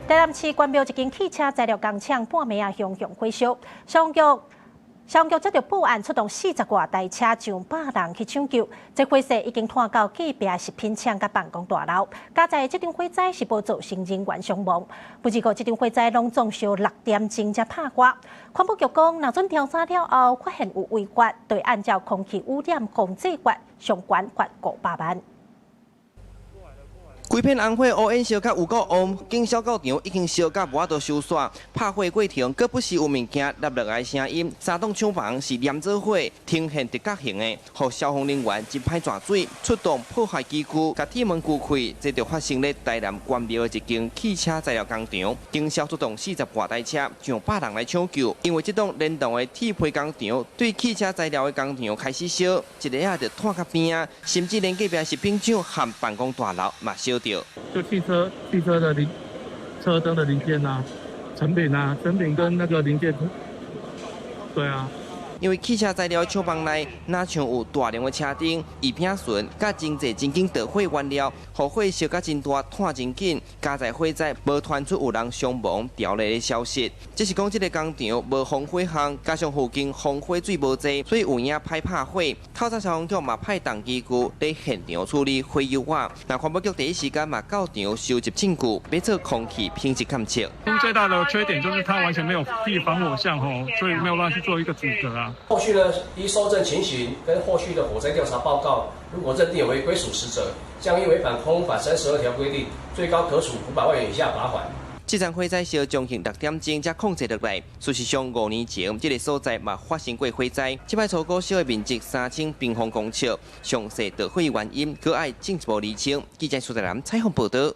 台南市關廟一間汽車材料工廠半暝仔熊熊火燒，消防局接著報案，出動四十外台車上百人去搶救。這火勢已經拖到隔壁食品廠佮辦公大樓。佳哉這場火災是無造成人員傷亡。不過這場火災攏總燒6點鐘才拍掛。環保局講，若準調查了後發現有違法，會按照空氣污染防治法相關罰500萬。規片紅火烏煙燒甲有夠烏，警消到場已經燒甲無法度收煞。拍火過程，閣不時有物件落落來聲音。三棟廠房是連做伙，呈現直角形的，予消防人員一擺蛇水，出動破壞機具，共鐵門鋸開，這就發生咧台南關廟的一間汽車材料工廠，警消出動四十外台車，上百人來搶救。因為這棟連棟的鐵皮工廠對汽車材料的工廠開始燒，一下仔就拖到邊仔，甚至連隔壁食品廠和辦公大樓嘛燒著。就汽車的零車燈的零件啊，成品啊，成品跟那個零件，對啊。因為汽車材料廠房內，若像有大量的車燈、異丙醇，佮真濟真緊著火原料，予火燒甲真大，湠真緊。佳哉火災無傳出有人傷亡、掉落的消息，只是講這个工廠無防火巷，加上附近防火水無濟，所以有影歹拍火。透早消防局嘛派重機具佇現場處理火油仔。那環保局第一時間嘛到場收集證據，欲做空氣品質檢測。最大的缺點就是它完全沒有設防火巷吼，所以沒有辦法去做一個阻隔啊。後續呢，依搜證情形跟後續的火災調查報告，如果認定有違規屬實者，將依違反空污法32條規定，最高可處500萬元以下罰款。這場火災燒將近6點鐘才控制落來。事實上，5年前這个所在嘛發生過火災。這擺初估燒的面積3000平方公尺，詳細著火原因閣愛進一步釐清。記者蘇德南採訪報導。